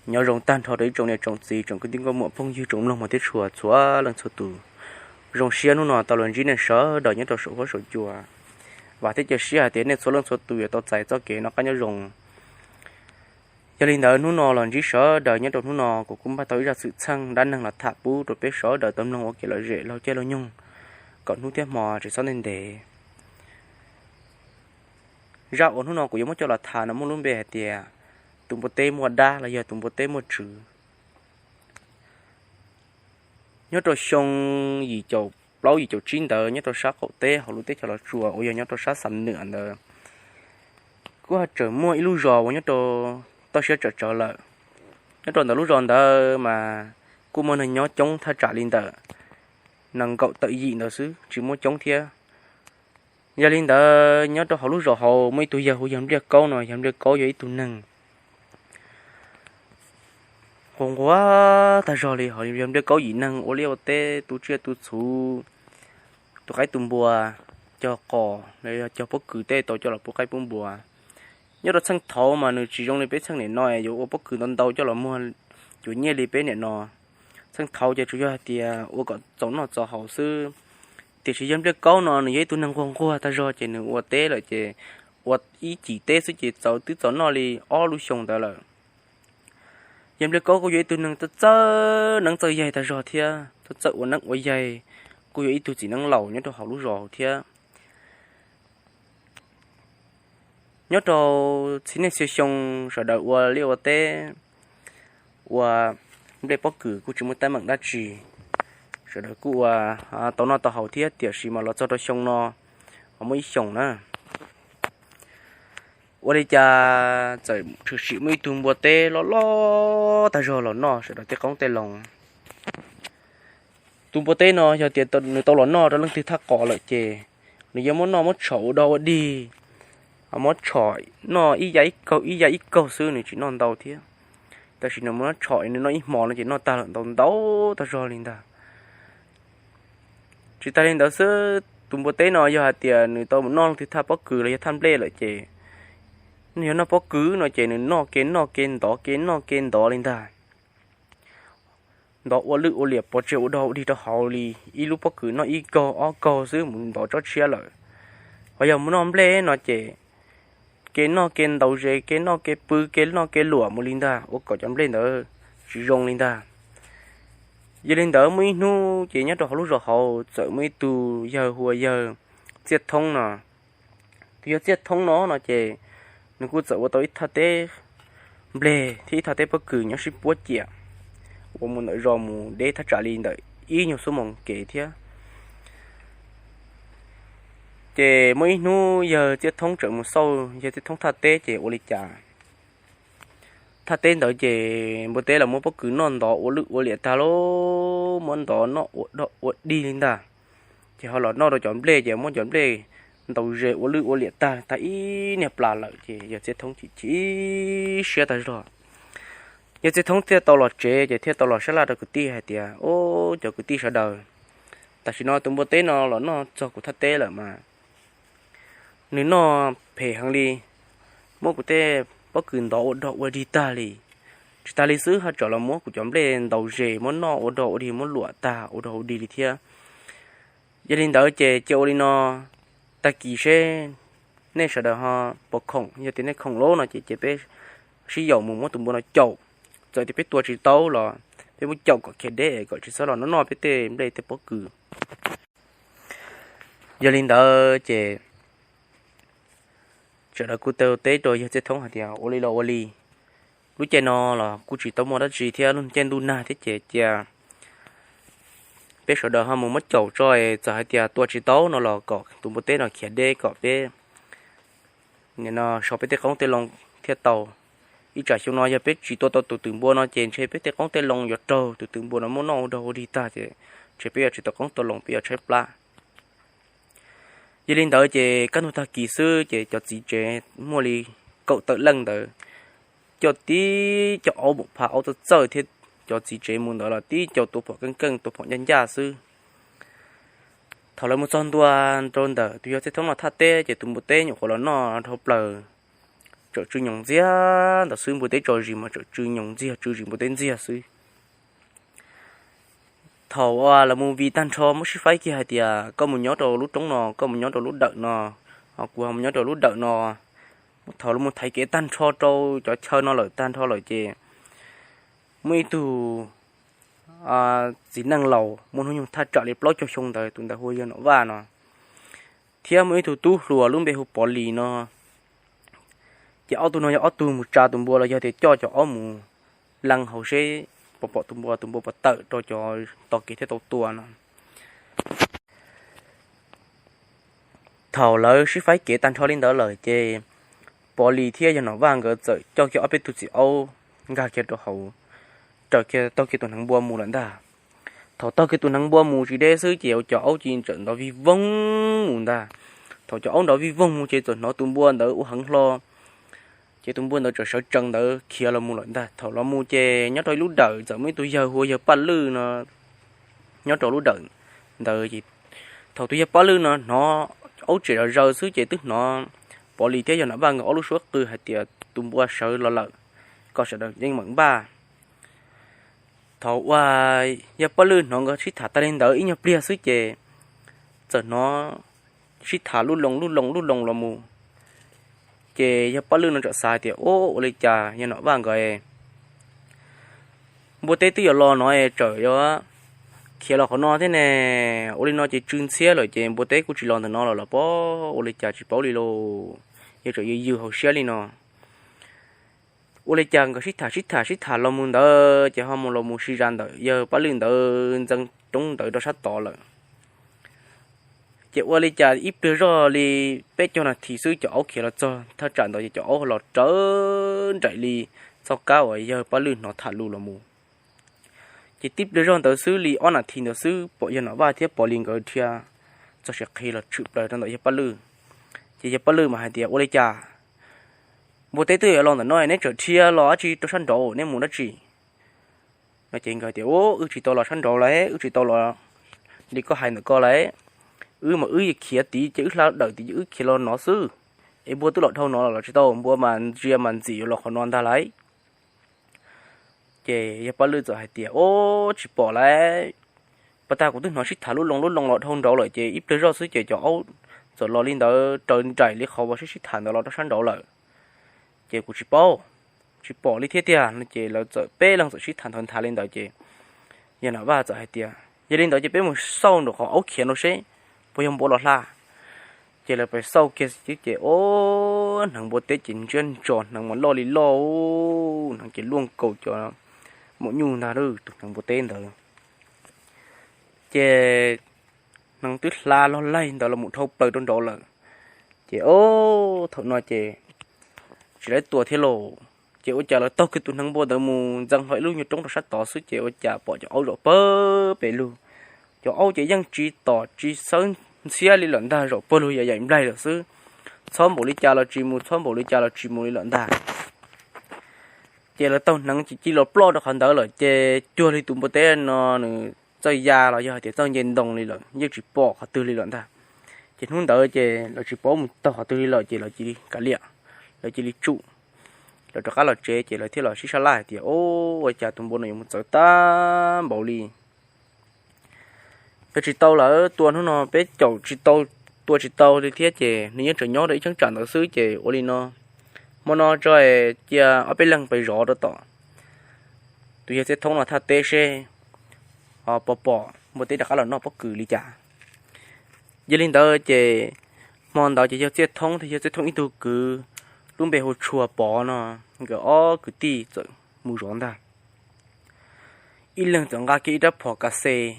Nyob zoo tag nrho rau ib tsoom niam tsoom txiv, tsoom kwv tij nkauj muam phooj ywg, tsoom mloog mos thiab tshua txhua leej txhua tus. Zoo siab hnub no tau los ntsib nej sawv daws nyob rau saum huab saum cua. Vam thiab cia siab hais tias nej txhua leej txhua tus yuav tau txais txoj kev noj qab nyob zoo. Yog li ntawd hnub no los ntsib sawv daws nyob rau hnub no, kuv kuj npaj tau ib zaj xwm txheej dab neeg los tham pub rau peb sawv daws tau mloog ua kev lom zem laug caij laug nyoog, kom hnub thiab hmo tsis txhob ntev ntev. Zaj uas hnub no kuv yuav muab coj los tham no muaj lub npe hais tias tus npua teb muaj dab los yog tus npua teb muaj tswv. Nyob rau xyoo yim caum plaub yim caum tsib ntawd, nyob rau sab qaum teb hauv lub teb chaws Los Tsuas uas yog nyob rau sab Xam Nwam ntawd, kuj ho tseem muaj ib lub zos uas nyob rau toj siab tsawv tsawv lawm. Nyob rau ntawm lub zos ntawd mas kuj muaj neeg nyob coob thaj tsam li ntawm nees nkaum tawm yim ntawd xwb, tsis muaj coob thiab. Yog li ntawd nyob rau hauv lub zos hauv muaj ib tug yawg hu yawg Npliaj Kaub no. Yawg Npliaj Kaub yog ib tug neeg quas nquag tag zog li. Hos yawg Npliaj Kaub yim neeg ua liaj ua teb, tu tsiaj tu txhuv, tu qaib tu npua, cog qos los yog cog pob kws tej tau coj los pub qaib pub npua. Nyob rau txheej thaud mas nws tsis zoo li peb txheej niam no yuav ua pob kws ntau ntau coj los muag cuav nyiaj li peb niam no. Txheej thaud ces tsuas yog hais tias ua kom txaus noj txaus haus xwb. Tiam sis yawg Npliaj Kaub no nws yog ib tug neeg nquag nquag tag zog ces nws ua teb lawm ces ua ib cim teb xwb ces txaus twb txaus noj li ob lub xyoo ntawd lawm. Yawg Npliaj Kaub kuj yog ib tug neeg txawj txawj neeb txawj yaig tag zog thiab txawj txawj ua neeb ua yaig, kuj yog ib tug txiv neeb laus nyob rau hauv lub zos thiab. Nyob rau txhia niaj txhia xyoo sawv daws ua liaj ua teb, ua nplej pob kws kuj tsis muaj teeb meem dab tsi, sawv daws kuj ua tau noj tau haus thiab. Tiam sis mas los txog rau xyoo no, muaj ib xyoos na, ua li cas txawm tshwm sim muaj ib tug npua teb loj loj tag zog los noj sawv daws tej qoob tej loo. Tus npua teb no yog tias nws tau los noj rau leej twg thaj qos lawm ces nws yuav muab noj muab tshom ua dog ua dig, muab tshom noj ib yav ib kaug ib yav ib kaug xwb, nws tsis noj ntau thiab. Tab sis nws muab tshom nws noj ib hmo no ces noj tag lawm ntau ntau tag zog li ntag. Tsis tas li ntawd xwb, tus npua teb no yog hais tias nws tau mus noj leej twg thaj pob kws los yog thaj nplej lawm ces, nws yog noj pob kws no ces nws noj ke noj ke ntov ke noj ke ntov li ntag. Ntov ua lwj ua liam pov tseg ua dog ua dig rau hauv li, ib lub pob kws noj ib kaug ob kaug xwb mus ntov tsob tshiab lawm. Ho yog mus noj nplej no ces ke noj ke ntaus zes ke noj ke pw ke noj ke luam mus li ntag, ua kom cov nplej ntawd tsis zoo li ntag. Yog li ntawd muaj ib hnub ces nyob rau hauv lub zos hauv txawm muaj ib tug yawg hu ua yawg Txiaj Thoob no. Tus yawg Txiaj Thoob no no ces nws kuj txawm ua tau ib thaj teb nplej thiab ib thaj teb pob kws nyob sib puab ciam, uas mus ntawm zos mus deb thaj tsam li ntawm ib nyuag xuab moos kev thiab. Ces muaj ib hnub yawg Txiaj Thoob tseem mus xauj yawg Txiaj Thoob thaj teb ces ua li cas thaj teb ntawd ces npua teb los muab pob kws noj ntov ua lwj ua liam tag lauj, muab ntov noj ua dog ua dig li ntag. Ces ho los noj rau cov nplej ces muab cov nplej ntaus zes ua lwj ua liam tag tag ib niag plas lawm ces yawg Txiaj Thoob chim chim siab tag zog. Yawg Txiaj Thoob thiaj tau los tsev ces thiaj tau los sab laj rau kwv tij hais tias, Ub, cov kwv tij sawv daws, tam sim no tus npua teb no los noj txog kuv thaj teb lawm mas nws noj phem heev li, muab kuv tej pob kws ntov ua dog ua dig tag li. Tsis tas li xwb ho tseem los muab kuv cov nplej ntaus zes muab noj ua dog ua dig muab luam tag ua dog ua dig li thiab. Yog li ntawd ces cia ua li no, tag kis seb nej sawv daws ho puas khoom, yog tias nej khoom lawm no ces cia peb sib yaum mus muab tus npua no caum. Txawm tias peb tua tsis tau los peb muab caum kom khiav deb es kom tsis txhob los noj noj peb tej nplej tej pob kws. Yog li ntawd ces sawv daws kuj tau teb rau yawg Txiaj Thoob hais tias, Ua li los ua li, lub caij no los kuj tsis tau muaj dab tsi thiab, lub caij ntuj nag thiab ces cia peb sawv daws ho mus muab caum tso es txawm hais tias tua tsis tau no los kom tus npua teb no khiav deb kom peb nim no so peb tej qoob tej loo thiaj tau. Ib tsam xyoo no yog peb tsis tua tau tus twm npua no ces ntshe peb tej qoob tej loo yuav raug tus twm npua no muab noj ua dog ua dig tag ces ntshe peb yuav tsis tau qoob tau loo, peb yuav tshaib plab. Yog li ntawd ces kaj ntug tag kis xwb ces cov txiv tsev muaj li kaum tawm leej ntawd coj tib co aub mum pha aub txawj txawj thiab cov txiv tsev mus ntawd los tib co tua phom keej keej tua phom ncaj ncaj xwb. Thaum lawv mus txog ntua rau ntawm tus yawg Txiaj Thoob no thaj teb ces tus npua teb nyuam qhuav los noj dhau plaws tseem tsw nyoos ntxiag ntawd xwb, npua teb tso zis mas tseem tsw nyoos ntxiag, tsw zis npua teb ntxiag xwb. Thaum uas lawv mus vij tag nrho muab sib faib kiag hais tias koj mus nyob rau lub roob no, koj mus nyob rau lub dawm no, kuv ho mus nyob rau lub dawm no. Thaum lawv mus thaiv kev tag nrho rau cov chaw no lawm tag nrho lawm ces muaj ib tug txiv neej laus muaj hnub nyoog thaj tsam li plaub caug xyoo ntawd, tus ntawd hu ua yawg Nom Vaj no, thiab muaj ib tug tub hluas lub npe hu Pov Lis no. Ces ob tug no yog ob tug mus tsa tus npua los yog tias coj cov aub mus leej hauv seb puas pom tus npua, tus npua puas tawm rau cov tog kev thiab tau tua no. Thaum lawv sib faib kev tag nrho li ntawd lawm ces Pov Lis thiab yawg Nom Vaj nkawd txawm coj kiag ob peb tug txiv aub nkag kiag rau hauv, raws kiag taug kiag tus hneev npua mus lawm ntag. Thaum taug kiag tus hneev npua mus tsis deb xwb ces cov aub cia li nrov vij voog mus ntag. Thaum cov aub nrov vij voog mus ces txawm hnov tus npua ntawd ua heev hlo, ces tus npua ntawd txawm sawv tsees ntawd khiav los mus lawm ntag. Thaum los mus ces nyob rau ib lub dawm txawm muaj ib tug yawg hu ua yawg Paj Lwj no nyob rau lub dawm ntawd. Thaum tus yawg Paj Lwj no hnov aub tsem zog zaws xwb ces twb hnov Pov Lis thiab yawg Nom Vaj nkawd ob lub suab qw hais tias tus npua sawv los lawm, kom sawv daws yeej meem npaj. Thaum uas yawg Paj Lwj hnov nkawd sib tham tag li ntawd ib nyuag pliag xwb ces txawm hnov sib tham lub loo lub loo lub loo los mus. Ces yawg Paj Lwj no txawm xav tias, Ub, ua li cas yawg Nom Vaj nkawd npua teb twb yuav los no es tseem yuav khiav los qhov no thiab ne? Ua li no ces tsw ntxhiab lawm ces npua teb kuj tsis los ntawm no los los pob, ua li cas tsis paub li lauj, yog tseem yws yws hauv siab li no. Ua li cas nkawd sib tham sib tham sib tham los mus ntawd ces ho mus los mus sib zam ntawm yawg Paj Lwj ntawd ntxeev roob ntawd rau sab tod lawm. Ces ua li cas ib pliag zoj li peb caug nas this xwb cov aub khiav los txog thaj tsam ntawd ces cov aub los rawv nraim li txoj kab uas yawg Paj Lwj hnov tham lus los mus. Ces tib pliag zoj ntawd xwb li ob nas this ntawd xwb pom yawg Nom Vaj thiab Pov Lis nkawd dhia txog siav qhi los tshwm plaws rau ntawm yawg Paj Lwj. Ces yawg Paj Lwj mas hais tias, Ua li cas npua teb twb yuav los ntawm no neb tseem dhia los dab tsi rau sab nraud, neb mus dab tsi? No ces nkawd tias, Ub, wb tsis tau los sab nraud lawm, wb tsis tau los li koj hais ntawm ko lawm. Wb mas wb khiav tid ces wb hla dawm tid ces wb khiav los no xwb. Es npua twb los dhau no los los tsis tau, npua mas ntsia mas ntxim yuav los qhov no ntag lauj. Ces yawg Paj Lwj txawm hais tias, Ub, tsis pom lauj. Pas tag kuv twb hnov sib tham lub loo lub loo los dhau nraud lawm ces ib pliag zoj xwb ces cov aub txawm los li ntawd raws nraim li qhov uas sib sib tham ntawd los rau sab nraud lawm. Ces kuv tsis paub, tsis pom li thiab tiag no. Ces lawv txawm peb leeg txawm sib tham nthav nthav li ntawd ces yawg Nom Vaj txawm hais tias, Yog li ntawd ces peb mus xauj nraum qhov aub khiav no seb puas yog npua los hla. Ces lawv pais xauj kiag xwb ces, ub, hneev npua teb ces ntsiab ntso, hneev mas loj li loj, hneev ces luaj nkaus cov maum nyuj ntag lauj, tus hneev npua teb ntawd. Ces hneev twb hla log laig ntawd los mus dhau plaws rau nraud lawm. Ces, ub, thaum no ces tsis lawv tua thiab lauj. Ces ua cas lawv taug kiag tus hneev npua ntawd mus ntxeev hlo ib lub nyuag roob rau sab tod xwb ces ua cas pom cov aub zaum pawg pes lug. Cov aub ces yeej tsis tom tsis xawb ntxhiab li lawm ntag, zaum pawg lug yaim yaim nplaig lawm xwb. Txhob npaum li cas los tsis mus, txhob npaum li cas los tsis mus li lawm ntag. Ces lawv taug hneev ces cia li los ploj rau qhov ntawd lawm ces cuag li tus npua teb no nws txawj ya los yog hais tias txawj nce ntoo li lawm, yeej tsis pom qhov twg li lawm ntag. Ces hnub ntawd ces lawv tsis paub mus taug qhov twg li lawm ces lawv cia li kav liam, lawv cia li tsum. Lawv rov qab los tsev ces lawv thiaj los sib sab laj hais tias, Ub, ua cas tus npua no yuav mus txawv tag npaum li? Yog tsis tau lawv tua hnub no peb caum tsis tau, tua tsis tau li thiab ces nws yeej tseem nyob rau ib cheeb tsam ntawd xwb ces ua li no, hmo no tso cia ob peb leeg pais zov rau tom tus yawg Txiaj Thoob no thaj teb seb puas pom npua teb rov qab los noj pob kws li cas. Yog li ntawd ces hmo ntawd ces yawg Txiaj Thoob thiab yawg Txiaj Thoob ib tug kwv lub npe hu Tshua Pov no, nkawd ob kwv tij txawm mus zov ntag. Ib leeg txawm nqa kiag ib rab phom kas xes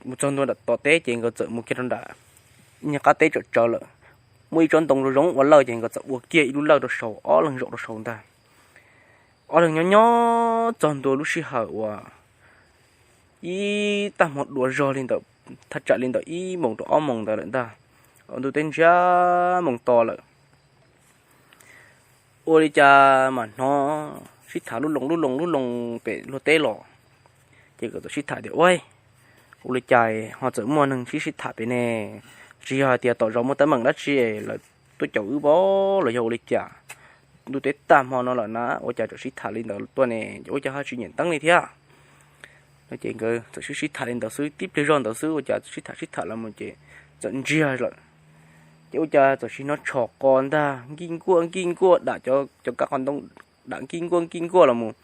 mus txog ntua tom teb ces nkawd txawm mus kiag rau nram ib nyuag qab teb tsawm tsawv lawm. Muaj ib tsob ntoo zoo zoo ua lawj ces nkawd txawm ua kiag ib lub lawj rau saud, ob leeg zaum rau saud ntag. Ob leeg nyob nyob txog ntua lub sij hawm uas ib tag hmo dua zog li ntawm, thaj tsam li ntawm ib moos rau ob moos ntawd lawm ntag. Ntuj teb ntsiag moos to lawm. Ua li cas mas hnov sib tham lub loo lub loo lub loo pem luag teb los. Ces nkawd txawm sib tham tias, Ua, ua li cas ho txawm muaj neeg sib sib tham pem ne? Tsis yog hais tias tom zos muaj teeb meem dab tsi lawv tuaj caum wb pab los yog ua li cas? Ntuj teb tag hmo no lawm na, ua cas txawm sib tham li ntawd tuaj ne? Ua cas ho tsis nyem teeb li thiab? No ces nkawd txawm sib sib tham li ntawd xwb, tib pliag zog ntawd xwb ua cas sib tham sib tham los mus ces txawm ntsiag lawm. Ces ua cas txawm sib hnov tshom qos ntag, nkij nkuaj nkij nkuaj dam cov kab qos ntoo, dam nkij nkuaj nkij nkuaj los mus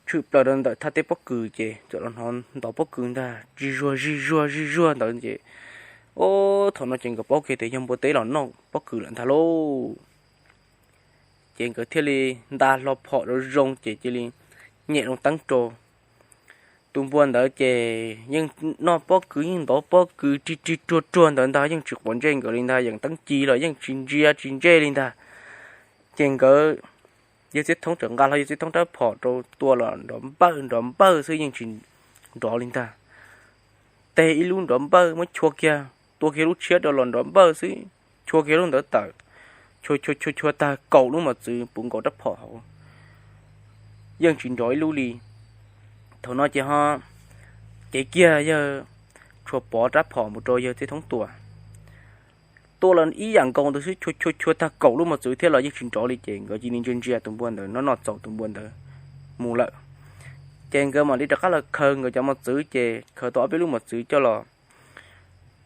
tshwm plaws rau ntawm thaj teb pob kws ces txawm los hnov ntov pob kws ntag, zig zuag zig zuag zig zuag ntawd ces, o, thaum no ces nkawd paub kiag tias yog npua teb los noj pob kws lawm ntag lauj. Ces nkawd thiaj li nta hlo phom rau zoo ces cia li nyem loo teeb rau. Tus npua ntawd ces yeej noj pob kws yeej ntov pob kws rig rig ruag ruag ntawd ntag, yeej tsis quav ntsej nkawd li ntag, yeej teeb ci los yeej tsis ntsia tsis ntsej li ntag. Ces nkawd, yawg Txiaj Thoob txawm nqa hlo yawg Txiaj Thoob rab phom rau tua los nrov npawj nrov npawj xwb yeej tsis nrov li ntag. Teg ib lub nrov npawj muab chua kiag, tua kiag lub tshiab rau los nrov npawj xwb, chua kiag lub ntawd tawm, chua chua chua chua tag kaum lub mos txwv puv nkaus rab phom hauv, yeej tsis nrov ib lub li. Thaum no ces ho cev kiag yawg Tshua Pov rab phom mus rau yawg Txiaj Thoob tua. Tua los ib yam nkaus ntawd xwb, chua chua chua tag kaum lub mos txwv thiab los yeej tsis nrov li ces nkawd cia li ntsia ntsia tus npua ntawd, noj noj txaus tus npua ntawd mus lawm. Ces nkawd mam li rov qab los khaws nkawd cov mos txwv ces khaws tau ob peb lub mos txwv coj los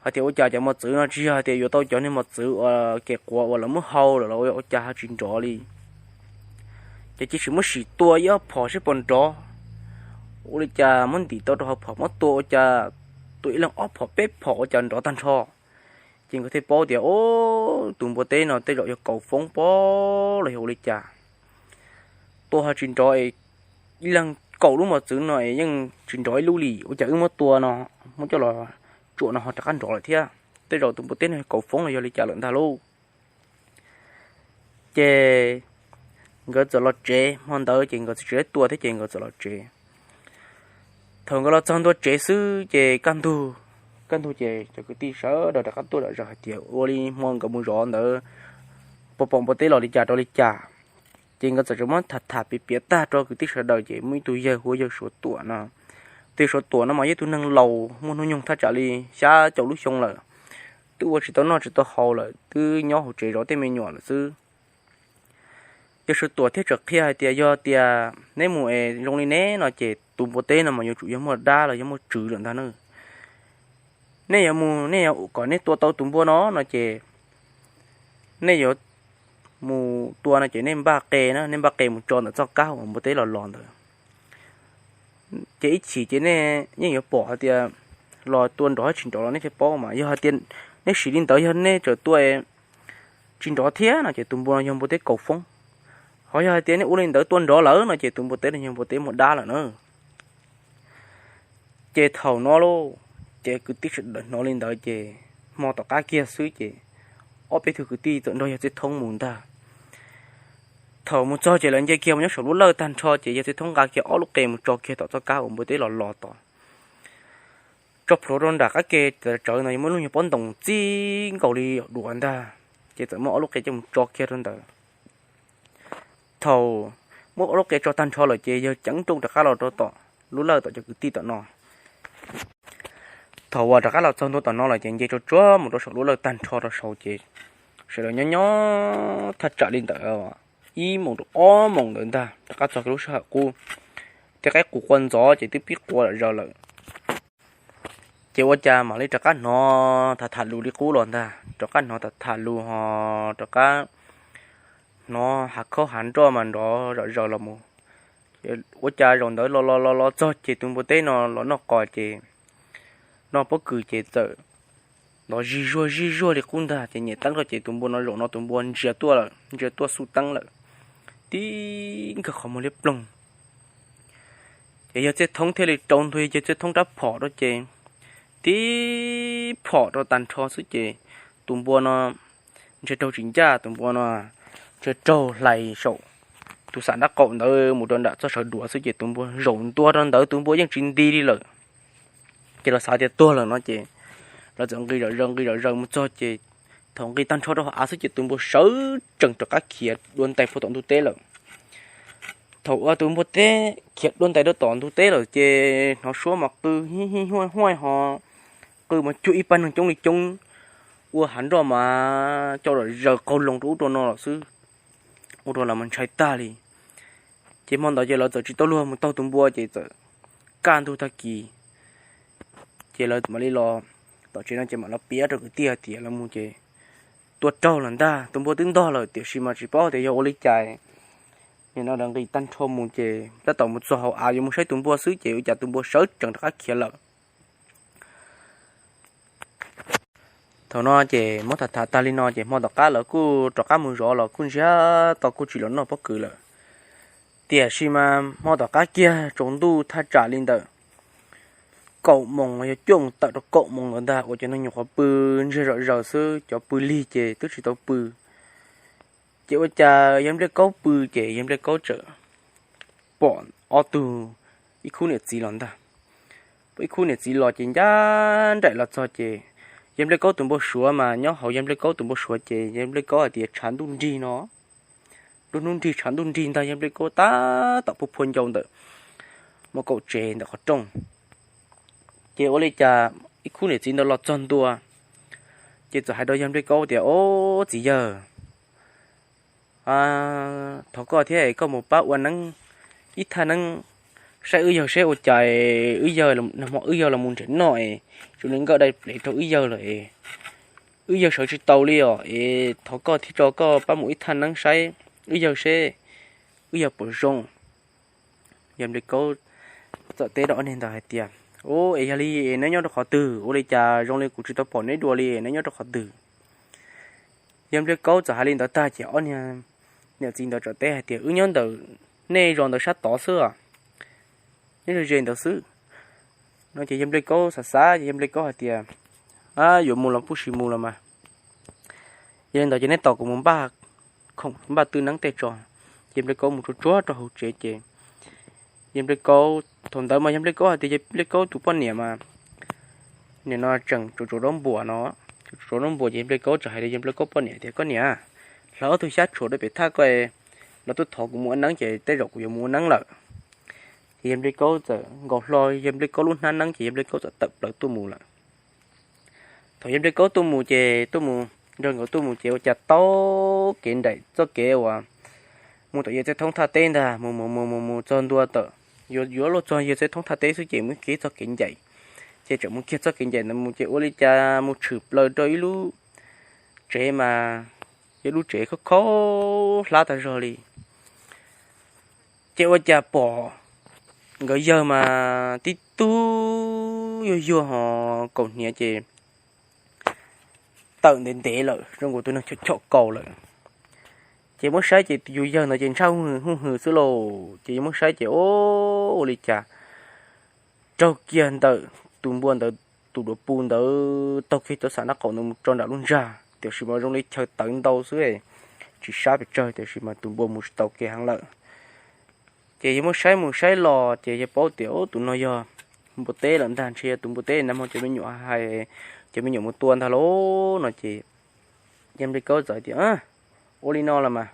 hais tias ua cas cov mos txwv no tsis yog hais tias yuav tau cov niag mos txwv uas kev quav uas lawv muab hau lawm los ua cas ho tsis nrov li. Ces cia li muab sim tua ib ob phom seb puas nrov. Ua li cas muab ntim tau rau hauv phom muab tua ua cas tua ib leeg ob phom peb phom ua cas nrov tag nrho. Ces nkawd thiaj paub tias, o, tus npua teb no tej zaum yog kaus foob pob los yog ua li cas. Tua ho tsis nrov es ib leeg kaum lub mos txwv no es yeej tsis nrov ib lub li, ua cas wb muab tua no, muab coj los tsuam no ho rov qab nrov lawm thiab. Tej zaum tus npua teb no yog kaus foob los yog li cas lawm ntag lauj. Ces nkawd txawm los tsev, hmo ntawd ces nkawd tsis tau tua thiab ces nkawd txawm los tsev. Thaum nkawd los txog ntua tsev xwb ces kaj ntug, kaj ntug ces cov kwv tij sawv daws rov qab tuaj zom zaws hais tias ua li hmo nkawd mus zov ntawd puas pom npua teb los li cas rau li cas. Ces nkawd txawm tseem muab tham tham piav piav tag rau kwv tij sawv daws ces muaj ib tug yawg hu ua yawg Suav Tuam no. Tus yawg Suav Tuam no mas yog ib tug neeg laus muaj hnub nyoog thaj tsam li xya caum lub xyoo lawm, twb ua tsis tau noj tsis tau haus lawm, twb nyob hauv tsev zov tej me nyuam lawm xwb. Yawg Suav Tuam thiaj tseem qhia hais tias yog tias neb mus es zoo li neb no ces tus npua teb no mas yuav tsum yog muaj dab los yog muaj tswv lawm ntag na. Nej yuav mus, nej yuav kom nej tua tau tus npua no no ces nej yuav mus tua no ces nej npaj qe na, nej npaj qe mus tso ntawm txoj kab uas npua teb los los ntawd. Ces ib chim ces nej yeej yuav pom hais tias los tua nrov tsis nrov los nej thiaj paub mas. Yog hais tias nej sim li ntawd yog nej tseem tua tsis nrov thiab no ces tus npua no yog npua teb kaus foob. Ho yog hais tias nej ua li ntawd tua nrov lawm no ces tus npua teb no yog npua teb muaj dab lawm na. Ces thaum no lauj, ces kwv tij sawv daws hnov li ntawd ces hmo tom qab kiag xwb ces ob peb tug kwv tij txawm nrog yawg Txiaj Thoob mus ntag. Thaum mus txog ces lawv nce kiag mus nyob saum lub lawj tag nrho ces yawg Txiaj Thoob nqa kiag ob lub qe mus tso kiag tom txoj kab uas npua teb los los tod. Tso plhuav rau nram qab ke tsawv no muaj lub nyuag pob ntoos txij nkaus li duav ntag, ces txawm muab ob lub qe coj mus tso kiag rau ntawd. Thaum muab ob lub qe tso tag nrho lawm ces yawg ceev nrooj rov qab los rau tom lub lawj tom cov kwv tij tom no. Thaum uas rov qab los txog ntua tom no lawm ces nce tsuag tsuag mus rau saum lub lawj tag nrho rau saud ces sawv daws nyob nyob thaj tsam li ntawd ib moos rau ob moos ntawd ntag rov qab txog lub sij hawm qub, tej qaib qus qua ntxov ces twb pib qua zom zaws lawm. Ces ua cas mam li rov qab hnov tham tham lus li qub los ntag, rov qab hnov tham tham lus ho rov qab hnov hav khaub hav nroj mas nrov zom zaws los mus. Ua cas zaum ntawd los los los los txog ces tus npua teb no los noj qos ces noj pob kws ces txawm nrov zig zuag zig zuag li qub ntag ces nyem teeb rau ces tus npua no zaum no tus npua ntsia tuaj lawm, ntsia tuaj xu teeb lawm, tib nkawg qhov muag liab ploog. Ces yawg Txiaj Thoob thiaj li rau ntua yawg Txiaj Thoob rab phom rau ces tib phom rau tag nrho xwb ces tus npua no ntshe raug tsis ncaj, tus npua no ntshe raug hlais saum tus xam nrab qaum ntawd mus rau nram txoj sawv duav xwb ces tus npua zaum ntua rau ntawd tus npua yeej tsis nti li lawm. Ces lawv xav tias tuag lawm no ces lawv txawm nqis zom zaws nqis zom zaws mus txog ces thaum nqis tag nrho rau hauv av xwb ces tus npua sawv tsees rov qab khiav dua ntais puag tom ntug teb lawm. Thaum uas tus npua teb khiav dua ntais rau tom ntug teb lawm ces hnov suab mas qw hi hi huaj huaj ho qw mas cuag ib pab neeg coob li coob. ua hav nroj mas coj los zaws qaug loo rau ub rau no lawm xwb, ua rau lawv mas ntshai tag li. Ces hmo ntawd ces lawv txawm tsis tau luag mus taug tus npua ces txawm kaj ntug tag kis ces lawv mam li los tom tsev no ces mam los piav rau kwv tij hais tias lawv mus ces tua raug lawm ntag, tus npua twb ntog lawm tiam sis mas tsis paub tias yog ua li cas. Nim no nqis tag nrho mus ces tab tom mus txog hauv av yuav mus saib tus npua xwb ces ua cas tus npua sawv tsees rov qab khiav lawm. Thaum no ces muab tham tham tag li no ces hmo tom qab lawv kuj rov qab mus zov los kuj ntsiag to kuj tsis los noj pob kws lawm. Tiam sis mas hmo tom qab kiag tsaus ntuj thaj tsam li ntawm kaum moos los yog cuaj moos tawm rau kaum moos ntawd ntag uas cov neeg nyuam qhuav pw ntsiag zom zaws xwb, cov pw lig ces twb tsis tau pw. Ces ua cas yawg Npliaj Kaub pw ces yawg Npliaj Kaub txawm pom ob tug, ib khub niam txiv los ntag. Pom ib khub niam txiv los ces ncaj nraim los txog ces yawg Npliaj Kaub tus npau suav mas nyob hauv yawg Npliaj Kaub tus npau suav ces yawg Npliaj Kaub hais tias tshav ntuj nrig no, nruab hnub nrig tshav ntuj nrig ntag, yawg Npliaj Kaub tab tom pw phua ncau ntawm muaj kaum tsev ntawm qhov rooj. Ces ua li cas ib khub niam txiv ntawd los txog ntua ces txawm hais rau yawg Npliaj Kaub tias, Ob, txiv yawg, thov koj thiab koj mus pab ua neeb, ib thaj neeb saib wb yawg seb ua cas wb yawg, nag hmo wb yawg los mus nrhiav noj es zoo li nkawj dai plev rau wb yawg lawm es wb yawg sawv tsis tau li os es thov koj thiab tso koj pab mus ib thaj neeb saib wb yawg seb wb yawg puas zoo. Yawg Npliaj Kaub txawm teb rau ob niag ntawd hais tias, Ub, es yog li es neb nyob rau qhov twg? Ua li cas zoo li kuv tsis tau pom neb dua li, neb nyob rau qhov twg? Yawg Npliaj Kaub txawm hais li ntawd tag ces ob niag niam txiv ntawd txawm teb hais tias, Wb nyob ntawm nej zos ntawd sab tod xwb, nyob ze ze ntawd xwb. No ces yawg Npliaj Kaub xav xav ces yawg Npliaj Kaub hais tias, Ab, yuav mus los kuj sim mus los mas. Yog li ntawd ces neb tos kuv mus npaj khoom npaj twj neeb tej tso. Ces Npliaj Kaub mus tsuag tsuag rau hauv tsev ces yawg Npliaj Kaub, thaum ntawd mas yawg Npliaj Kaub hais tias yawg Npliaj Kaub tus poj niam mas nim no tseem tsuav tsuav zaub npuas no, tsuav tsuav zaub npuas ces yawg Npliaj Kaub txawm hais rau yawg Npliaj Kaub poj niam tias, Koj niam, hlawv ob tug xyab tshuam rau pem thaj ko, los tuaj thov kuv mus ua neeb ces tej zaum kuv yuav mus ua neeb lawm. Ces yawg Npliaj Kaub txawm nkaus hlo yawg Npliaj Kaub lub hnab neeb ces yawg Npliaj Kaub txawm tawm plaws tuaj mus lawm. Thaum yawg Npliaj Kaub tuaj mus ces tuaj mus, nrog nkawd tuaj mus ces ua cas taug kev nraim txoj kev uas mus tom yawg Txhiaj Thoob thaj teb ntag, mus mus mus mus mus txog ntua tawm, yuav yuav luag txog yawg Txhiaj Thoob thaj teb xwb ces mus kiag txoj kev ncaim. Ces tseem mus kiag txoj kev ncaim ntawd mus ces ua li cas mus tshwm plaws rau ib lub tsev mas yog lub tsev khaub khaub hlab tag zog li. Ces ua cas pom nkawd yawg mas tib tug yuag yuag ho kaus hniav ces tawm ntev ntev lawm zoo nkaus tus neeg chom chom kaus lawm. Ces muab saib ces yus yawg ntawd ces ntshaj hwj hwj xwb lauj. Ces yus muab saib ces ua li cas raug kiag ntawm tus npua ntawd tus duav pw ntawd taug kiag cov xam nab qaum ntawd mus tso nram lub ntsag, tiam sis mas zoo li chaw tawv ntau xwb, tsis sab pes tsawg tiam sis mas tus npua mus tsis tau kev heev lawm. Ces yawg muab saib mus saib los ces yawg paub tias tus no yog npua teb lawm ntag, ntshe yog tus npua teb nag hmo cov me nyuam hais, cov me nyuam mus tua ntag lauj no ces yawg Npliaj Kaub txawm tias, Ua li no los mas,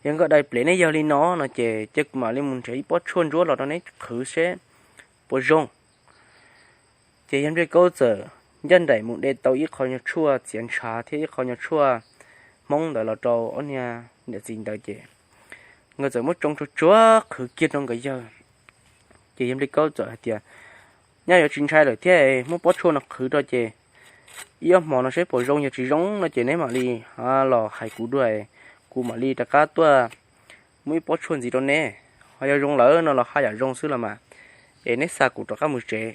yog nkawj dai plev neb yawg li no no ces cia kuv mam li mus nrhiav ib pob tshuaj ntsuab los rau neb qhwv seb puas zoo. Ces yawg Npliaj Kaub txawm ncaj nraim mus de tau ib qho nyuag tshuaj txiav ntshav thiab ib qho nyuag tshuaj Hmoob ntawd los rau ob niag niam txiv ntawd ces nkawd txawm muab tsoo tsuag tsuag qhwv kiag rau nkawd yawg. Ces yawg Npliaj Kaub txawm hais tias, Nyaj yuav tsis ntshai lawm thiab, muab pob tshuaj no qhwv rau ces ib ob hmo no seb puas zoo, yog tsis zoo no ces neb mam li los hais kuv dua, kuv mam li rov qab tuaj muab ib pob tshuaj ntxiv rau neb. Ho yog zoo lawm no los haj yam zoo xwb los mas, es neb xa kuv rov qab mus tsev.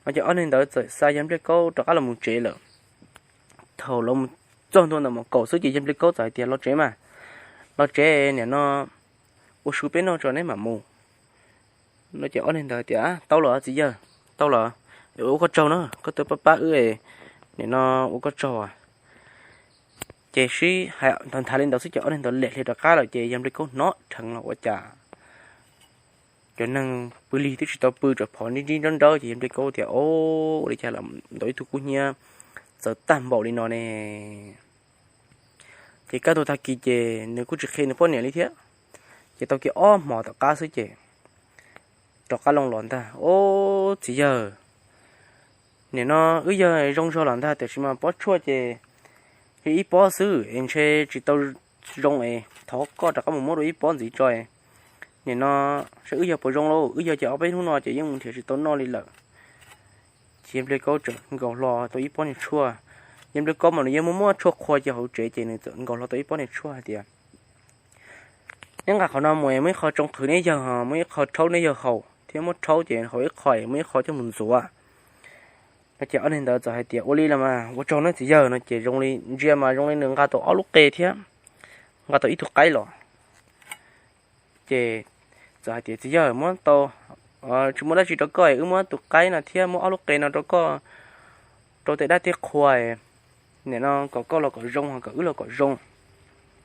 No ces ob niag ntawd txawm xa yawg Npliaj Kaub rov qab los mus tsev lawm. Thaum los txog ntua ntawm mom kaum xwb ces yawg Npliaj Kaub txawm hais tias, Los tsev mas, los tsev, nim no ua su peb noj tso neb mam mus. No ces ob niag ntawd tias, Tau los txiv yawg, tau los, ua koj tsaug na, koj tuaj pab pab wb, nim no ua koj tsaug. Ces sib nthawv nthav li ntawd xwb ces ob niag ntawd lem hli rov qab lawm ces yawg Npliaj Kaub hnov dheev los ua cas cov neeg pw lig twb tsis tau pw, tseem phov nrib nrib nraub nraub ces yawg Npliaj Kaub tias, Ua li cas los ntawm ib tug kub hnyiab txawv tag npaum li no ne? Ces kaj ntug tag kis ces nws kuj tsis qhia nws poj niam li thiab. Ces tau kiag ob hmos tom qab xwb ces rov qab loo los ntag, Ob, txiv yawg, Nim no wb yawg zoo zog los ntag, tiam sis mas pob tshuaj ces yog ib pob xwb es ntshe tsis tau zoo es thov koj rov qab mus muab dua ib pob ntxiv tso. Nim no saib wb yawg puas zoo lauj, wb yawg ces ob peb hnub no ces yeej mus nrhiav tsis tau noj li lawm. Ces yawg Npliaj Kaub txawm nkaus hlo tau ib pob niag tshuaj. Yawg Npliaj Kaub mas nws yeej muaj muaj tshuaj qhua cia hauv tsev ces nws txawm nkaus hlo tau ib pob niag tshuaj hais tias, neb nqa qhov no mus es muaj ib qho tsoo qhwv neb yawg, muaj ib qho rhaub neb yawg haus thiab muab rhaub ces haus ib qho, muaj ib qho coj mus ntxuav. No ces ob niag ntawd txawm hais tias, ua li los mas ua tsaug nawb txiv yawg no ces zoo li ntsia mas zoo li nws nqa tau ob lub qe thiab nqa tau ib tug qaib los. Ces txawm hais tias, txiv yawg, muab tau, tsis muaj dab tsi rau koj, wb muab tus qaib no thiab muab ob lub qe no rau koj rau tej dab tej qhua, nim no kom koj los kom zoo, kom wb los kom zoo.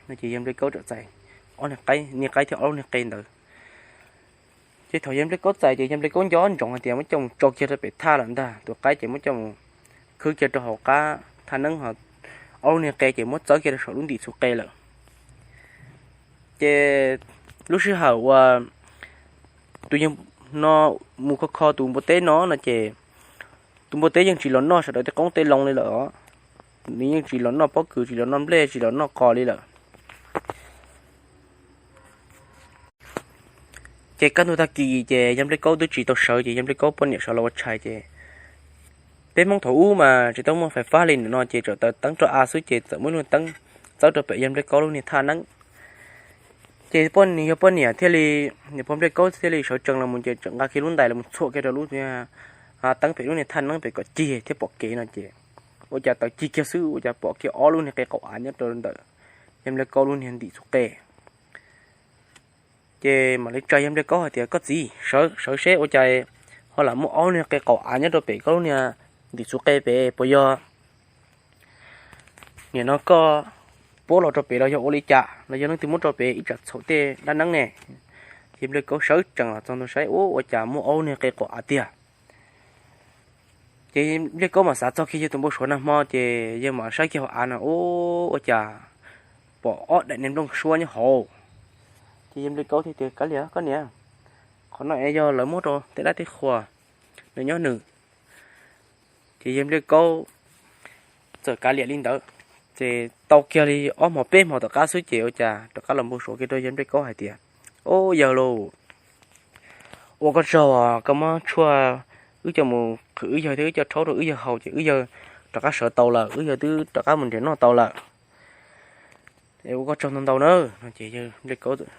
No ces yawg Npliaj Kaub txawm txais niag qaib thiab ob lub niag qe ntawd. Ces thaum yawg Npliaj Kaub txais ces yawg Npliaj Kaub nco ntsoov hais tias muab coj mus tso kiag rau pem thaj lawm ntag, tus qaib ces muab coj mus khwb kiag rau hauv qab thaj neeb, ob lub niag qe ces muab txawb kiag rau saum lub ntim txhu qe lawm. Ces lub sij hawm uas tus yawg no mus kho kho tus npua teb no no ces tus npua teb yeej tsis los noj sawv daws tej qoob tej loo li lawm os. Nws yeej tsis los noj pob kws, tsis los noj nplej, tsis los noj qos li lawm. Ces kaj ntug tag kis ces yawg Npliaj Kaub twb tsis tau sawv ces yawg Npliaj Kaub poj niam sawv los ua tshais ces peb Hmoob thaum ub mas tsis tau muaj fais fab li no ces tsuas taws teeb rau av xwb ces txawm muaj lub teeb txawb rau pem yawg Npliaj Kaub lub niag thaj neeb. Ces poj, nws yog poj niam thiaj li, niam pog Npliaj Kaub thiaj li sawv tsees los mus ces txawm nqa kiag lub ntais los mus txhuam kiag rau lub teeb pem lub niag thaj neeb pem kom cig thiab pom kev no ces ua cas taws cig kiag xwb ua cas pom kiag ob lub niag qe qaum av nyob rau ntawm yawg Npliaj Kaub lub niag ntim txhu qe. Ces mam li tsa yawg Npliaj Kaub hais tias, koj txiv, sawv sawv seb ua cas ho lam muaj ob lub niag qe qaum av nyob rau pem koj lub niag ntim txhu qe pem, puas yog nim no koj puab los rau pem los yog ua li cas los yog leej twg muab rau pem ib tsam txhaum tej dab neeb ne? Yawg Npliaj Kaub sawv tsees los txog ntua saib ua cas muaj ob lub niag qe qaum av tiag. Ces Npliaj Kaub mam xav txog kiag yawg tus npau suav nag hmo ces yawg mam saib kiag hauv av no ua cas pom ob daim niag nplooj suab nyob hauv. Ces yawg Npliaj Kaub thiaj tias, kav liam koj niam, qhov no es yog lawv muab rau tej dab tej qhua, nws nyob nws. Ces yawg Npliaj Kaub txawm kav liam li ntawd. Ces tau kiag li ob hmo peb hmo tom qab xwb ces ua cas rov qab los npau suav kiag rau yawg Npliaj Kaub hais tias, o, yawg lauj, ua koj tsaug, koj muab tshuaj wb coj mus qhwv wb yawg thiab wb coj rhaub rau wb yawg haus ces wb yawg rov qab sawv tau lawm, wb yawg twb rov qab mus nrhiav noj tau lawm. Ua koj tsaug ntau ntau na. No ces yawg Npliaj Kaub tias,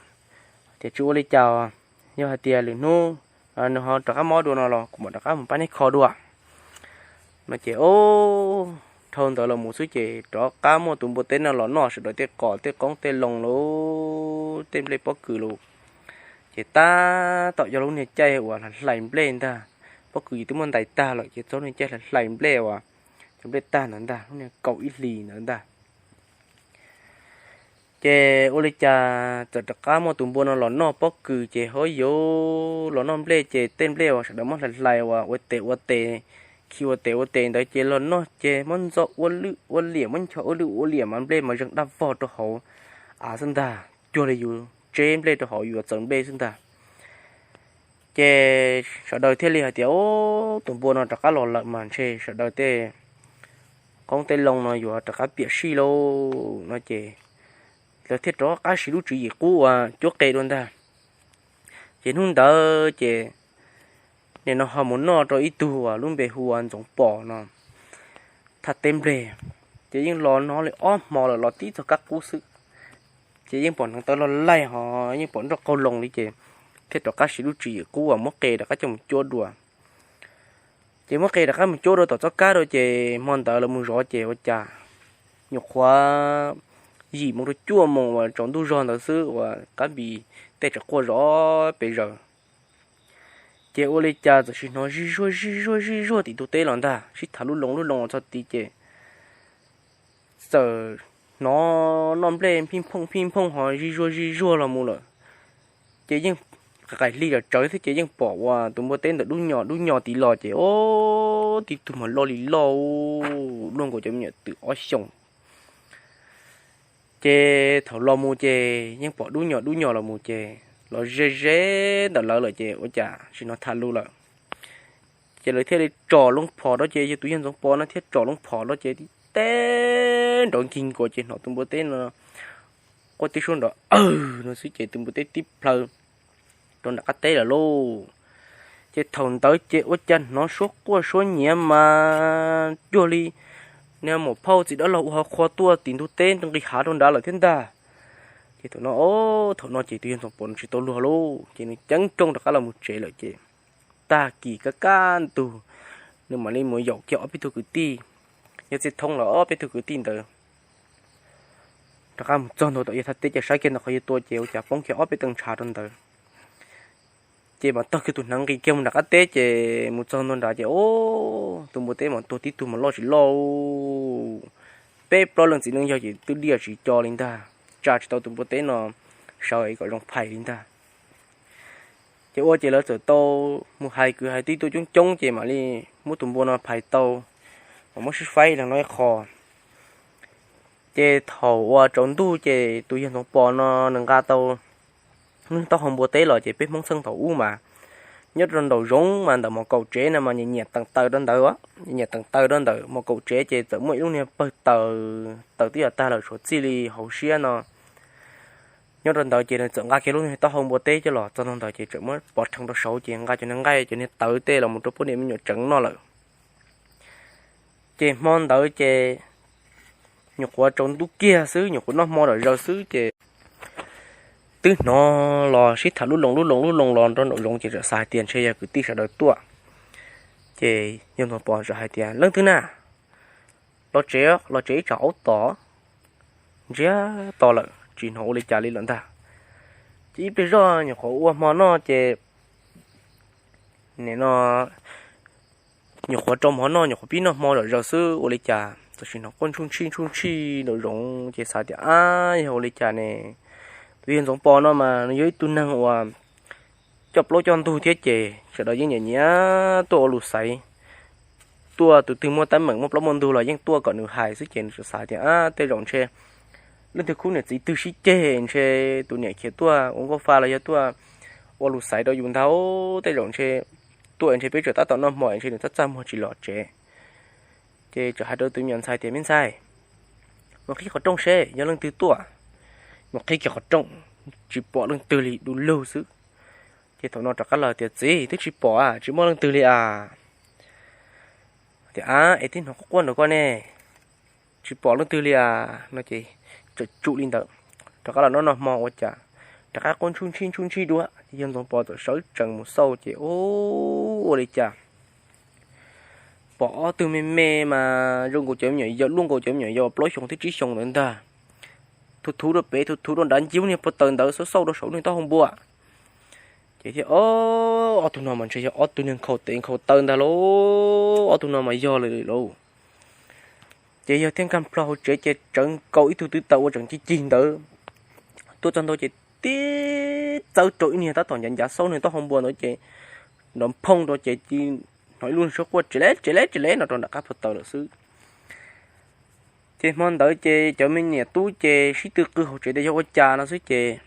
tsis ua li cas, yog hais tias lwm hnub nws ho rov qab mob dua no los kuv mam rov qab mus pab neb kho dua. No ces o, dhau ntawd los mus xwb ces rov qab muaj tus npua teb no los noj sawv daws tej qos tej qoob tej loo lauj, tej nplej pob kws lauj. Ces tab tom yog lub niag caij uas hlais nplej ntag, pob kws twb muab ntais tag lawm ces txog lub niag caij hlais nplej uas cov nplej tag ntawd ntag, lub niag kaum ib hlis ntawd ntag. Ces ua li cas txawm rov qab muaj tus npua no los noj pob kws ces ho yuav los noj nplej ces tej nplej uas sawv daws muab hlais hlais uas ua tes ua tes, khi ua tes ua tes ntawd ces los noj ces muab ntxo ua lwj ua liam, muab ncho ua lwj ua liam mas nplej mas zeeg daj vog rau hauv av xwb ntag, cuag li yus tseb nplej rau hauv yuav txawv nplej xwb ntag. Ces sawv daws thiaj li hais tias, o, tus npua no rov qab los lawm mas ntshe sawv daws tej qoob tej loo no yuav rov qab piam sij lauj. No ces lawv thiaj rov qab siv lub tswv yim qub uas cuab qe dua ntag. Ces hnub ntawd ces nim no ho mus noj rau ib tug uas lub npe hu ua Ntxoov Pom no thaj teb nplej. Ces yeej los no li ob hmo lawm, los tib txog kab qub xwb ces yeej pom hneev taw loj laij ho yeej pom nroj qaug loo li ces thiaj rov qab siv lub tswv yim qub uas muab qe rov qab coj mus cuab dua. Ces muab qe rov qab mus cuab dua tom txoj kab dua ces hmo ntawd lawv mus zov ces ua cas nyuam qhuav yim moo rau cuaj moos uas tsaus ntuj zog ntawd xwb uas qab npis tej tseem quaj zom pes zaws. Ces ua li cas txawm sis hnov zij zuag zij zuag zij zuag tim ntug teb los ntag, sib tham lub loo lub loo los txog tid ces txawm hnov noj nplej phij phooj phij phooj ho zij zuag zij zuag los mus lawm. Ces yeej qaim hli tsawv thiab ces yeej pom uas tus npua teb ntawd dub nyos dub nyos tid los ces o, tib tug mas loj li loj, luaj nkaus cov me nyuam twm ob xyoos. Ces thaum los mus ces yeej pom dub nyos dub nyos los mus ces los ze ze ntawm lawv lawm ces ua cas tsis hnov tham lus lawm. Ces lawv thiaj li tsom loo phom rau ces yog tus yawg Ntxoov Pos no thiaj tsom loo phom rau ces tib teb nrov nkig nkuas ces hnov tus npua teb no quaj tib suab nrov awg no xwb ces tus npua teb tib plhaw rau nram qab teb lawm lauj. Ces thaum ntawd ces ua cas hnov suab quaj suab nyiav mas cuag li niag maum phauj txiv dab laug ua hauv qhua tuaj tim ntug teb nqis hav rau nrad lawm thiab ntag. Ces thaum no, thaum no ces tus yawg Ntxoov Pos nws tsis tau luag lauj, ces nws ceeb rooj rov qab los mus tsev lawm ces tag kis kaj kaj ntug, nws mam li mus yaum kiag ob peb tug kwv tij, yog Txij Thoob los ob peb tug kwv tij ntawd rov qab mus txog ntua tom yawg thaj teb ces saib kiag ntawm qhov yawg tua ces ua cas poob kiag ob peb tee ntshav rau ntawd. Ces mas taug kiag tus hneev nqis kiag mus nram qab teb ces mus txog ntua nrad ces o, tus npua teb mas tuag tib tug mas loj tsis loj, peb plaub leej txiv neej yog ces twb diaj tsis co li ntag, tsa tsis tau tus npua teb no sawv kom zoo phais li ntag. Ces ua ces lawv txawm tau mus hais kwv hais tij tuaj coob coob ces mam li muab tus npua no phais tau, mas muab sib faib li no ib qho. Ces thaum uas tsaus ntuj ces tus yawg Ntxoov Pos no nws nqa tau lub taub hau npua teb los ces peb Hmoob txheej thaum ub mas nyob rau nraum zoov mas ntawm mos kaum tsev no mas nyiam nyiam teem taws rau ntawd, nyiam nyiam teem taws rau ntawm mos kaum tsev ces txawm muaj ib lub niag pawg taws, taws twb yog tag lawm tshuav txij li hauv siab no nyob rau ntawd ces nws txawm nqa kiag lub niag taub hau npua teb coj los txog ntua ntawd ces txawm muab pov rhees rau saud ces nqa cov niag nqaij cov niag tawv tej los mus rau poj niam me nyuam tsev noj lawm. Ces hmo ntawd ces nyuam qhuav tsaus ntuj kiag xwb, nyuam qhuav noj hmo zom zaws xwb ces twb hnov los sib tham lub loo lub loo lub loo los nraum zoov ces txawm xav hais tias ntshe yog kwv tij sawv daws tuaj. Ces yawg Ntxoov Pos txawm hais tias, Leej twg na? Los tsev, los tsev ib tsam aub tom ntsiag to lawm tsis hnov ua li cas li lawm ntag. Ces ib pliag zoj nyuam qhuav ua hmo noj ces nim no nyuam qhuav rau hmo noj, nyuam qhuav pib noj hmo zom zaws xwb ua li cas txawm sim hnov quaj ntsuj ntshij ntsuj ntshij nraum zoov ces xav tias, Ab, yog ua li cas ne? Tus yawg Ntxoov Pos no mas nws yog ib tug neeg uas coj plaub coj ntug thiab ces sawv daws yeej nyiam nyiam tuaj ua lus xaiv, tuaj tus twg muaj teeb meem muaj plaub muaj ntug los yeej tuaj kom nws hais xwb ces nws txawm xav tias, Ab, tej zaum ntshe leej twg khub niam txiv twg sib ceg ntshe tus niam khiav tuaj ua nkauj fa los yog tuaj ua lus xaiv rau yus ntag, tej zaum ntshe tuaj ntshe peb tseem tab tom noj hmo ntshe nws txaj txaj muag tsis los tsev. Ces txawm hais rau tus me nyuam ntxhais tias, Me ntxhais, mus qhib qhov rooj seb yog leej twg tuaj. Mus qhib kiag qhov rooj, tsis pom leej twg li, du lug xwb. Ces thaum no rov qab los tias, Txiv, twb tsis pom, tsis muaj leej twg li as. Tias, Ab, es twb hnov quaj quaj nraum ko ne, tsis pom leej twg li as no ces txawm tsum li ntawd. Rov qab los noj noj hmo ua cas rov qab quaj ntsuj ntshij ntsuj ntshij dua ces yawg Ntxoov Pos txawm sawv tsees mus xauj ces, Ub, ua li cas pom ob tug me me mas zoo nkaus cov me nyuam yaus, luaj nkaus cov me nyuam yaus plaub xyoos thiab tsib xyoos ntawd ntag. Thuv thuv rau pem, thuv thuv rau nrad, ncig lub niag pob taws ntawd, xauj xauj rau saum niag taub hau npua. Ces thiaj, Ob tug no mas ntshe yog ob tug niag nkhaus tes nkhaus taw ntag lauj, ob tug no mas yog lawm lauj. Ces yawg thiaj nkag plho hauv tsev ces tsawv nkaus ib tug twv taws uas tseem cig cig ntawd tuaj txog ntua ces tib txawb rau ib niag tab tom ncav ncav xauj niag taub hau npua ntawd ces nrov phooj rau ces hnov ib lub suab quaj tsis leb tsis leb tsis leb no rau nram qab plho taws lawm xwb. Ces hmo ntawd ces cov me niam tub ces sib tw qw hauv tsev tias yog ua cas no xwb ces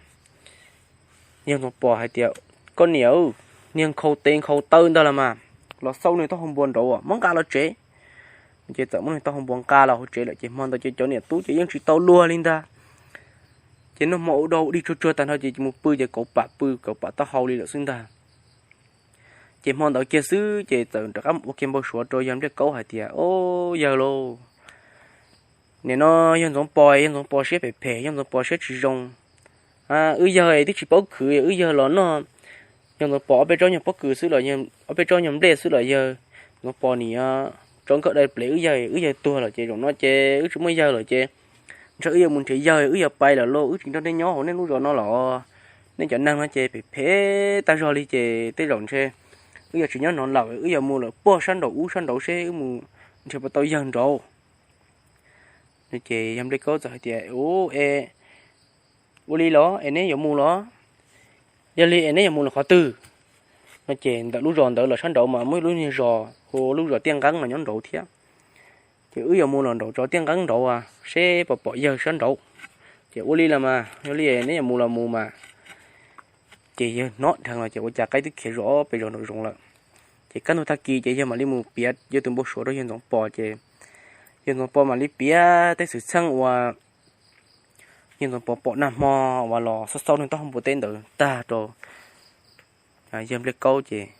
yawg Ntxoov Pos hais tias, Koj niam, niag nkhaus tes nkhaus taw ntag los mas, los xauj niag taub hau npua nraud, muab nqa los tsev. Ces txawm muab niag taub hau npua nqa los hauv tsev lawm ces hmo ntawd ces cov niam tub ces yeej tsis tau luag li ntag. Ces noj hmo ua dog ua dig tsuag tsuag tag nrho ces mus pw ces kauv pam pw kauv pam taub hau li lawm xwb ntag. Ces hmo ntawd kiag xwb ces txawm rov qab ua kiag npau suav rau yawg Npliaj Kaub hais tias, Au, yawg lauj, nim no yawg Ntxoov Pos, yawg Ntxoov Pos siab phem phem, yawg Ntxoov Pos siab tsis zoo. Wb yawg twb tsis paub khwv, wb yawg los noj yawg Ntxoov Pos ob peb tsob nyuag pob kws xwb los, ob peb tsob nyuag nplej xwb los yawg Ntxoov Pos nim tso nkawj dai plev wb yawg, wb yawg tuag lawm ces zaum no ces wb tsis muaj yawg lawm ces ntshe wb yuav mus nrhiav yawg, wb yuav pais lawm lauj, wb tsis nrog nej nyob hauv nej lub zos no los. Nej cov neeg no ces phem phem tag zog li ces tej zaum ntshe wb yuav tsis nyob no lawm, wb yuav mus lawm puag sab nraum ub sab nraud seb wb mus nrhiav puas tau yawg nraud. Ces yawg Npliaj Kaub txawm hais tias, Ub, es ua li los es neb yuav mus los? Yog li es neb yuav mus los qhov twg? No ces ntawm lub zos ntawd los sab nraud mas muaj ib lub niag zos hu lub zos Tiaj Nqeeb no nyob nraud thiab. Ces wb yuav mus los nraud zos Tiaj Nqeeb nraud seb puas pom yawg sab nraud. Ces ua li los mas, yog li neb yuav mus los mus mas. Ces yawg hnov dheev los ces ua cas qaib twb khiav zom pes zos nraum zoov lawm. Ces kaj ntug tag kis ces yawg mam li mus piav yawg tus npau suav rau yawg Ntxoov Pos ces yawg Ntxoov Pos mam li piav tej xwm txheej uas yawg Ntxoov Pos pom nag hmo uas los xauj xauj neeg taub hau npua teb ntawd tag rau yawg Npliaj Kaub ces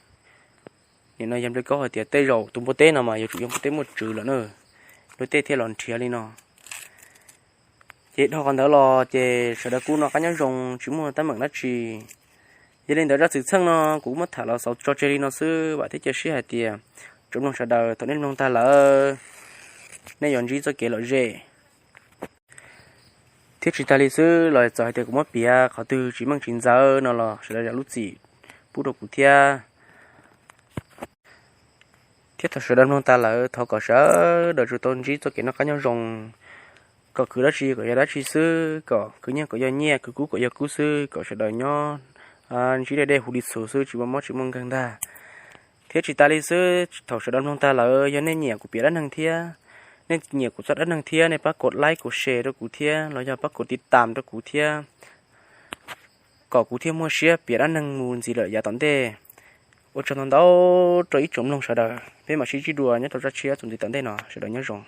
nim no yawg Npliaj Kaub hais tias tej zaum tus npua teb no mas yuav tsum yog npua teb muaj tswv lawm na, lub teb thiaj los nrhiav li no. Ces dhau qhov ntawd los ces sawv daws kuj noj qab nyob zoo tsis muaj teeb meem dab tsi. Yog li ntawd zaj xwm txheej no kuv muab tham los xaus tso tseg li no xwb, vam thiab cia siab hais tias tsoom mloog sawv daws thaum nej mloog tag lawm nej yuav ntsib txoj kev lom zem. Thiab tsis tas li xwb los txawm hais tias kuv muab piav qhov twg tsis meej tsis ntxaws no los sawv daws zam lub txim pub rau kuv thiab. Thiab thaum sawv daws mloog tas lawm thov kom sawv daws tsuas tau ntsib txoj kev noj qab nyob zoo, kom khwv dab tsi kom yog dab tsi xwb, kom khwv nyiaj kom yog nyiaj, khwv kub kom yog kub xwb, kom sawv daws nyob ntsib dej dej huv li txhus xwb, tsis muaj mob tsis muaj nkeeg ntag. Thiab tsis tas li xwb, thaum sawv daws mloog tag lawm yog nej nyiam kuv piav dab neeg thiab, nej nyiam kuv txoj dab neeg thiab nej pab kom like kom share rau kuv thiab los yog pab kom tiv tam rau kuv thiab, kom kuv thiaj muaj siab piav dab neeg mus ntxiv lawm yav tom ntej. Ua tsaug ntau ntau rau ib tsoom mloog sawv daws, peb mam sib ntsib dua nyob rau zaj tshiab txuas ntxiv tom ntej no, sawv daws nyob zoo.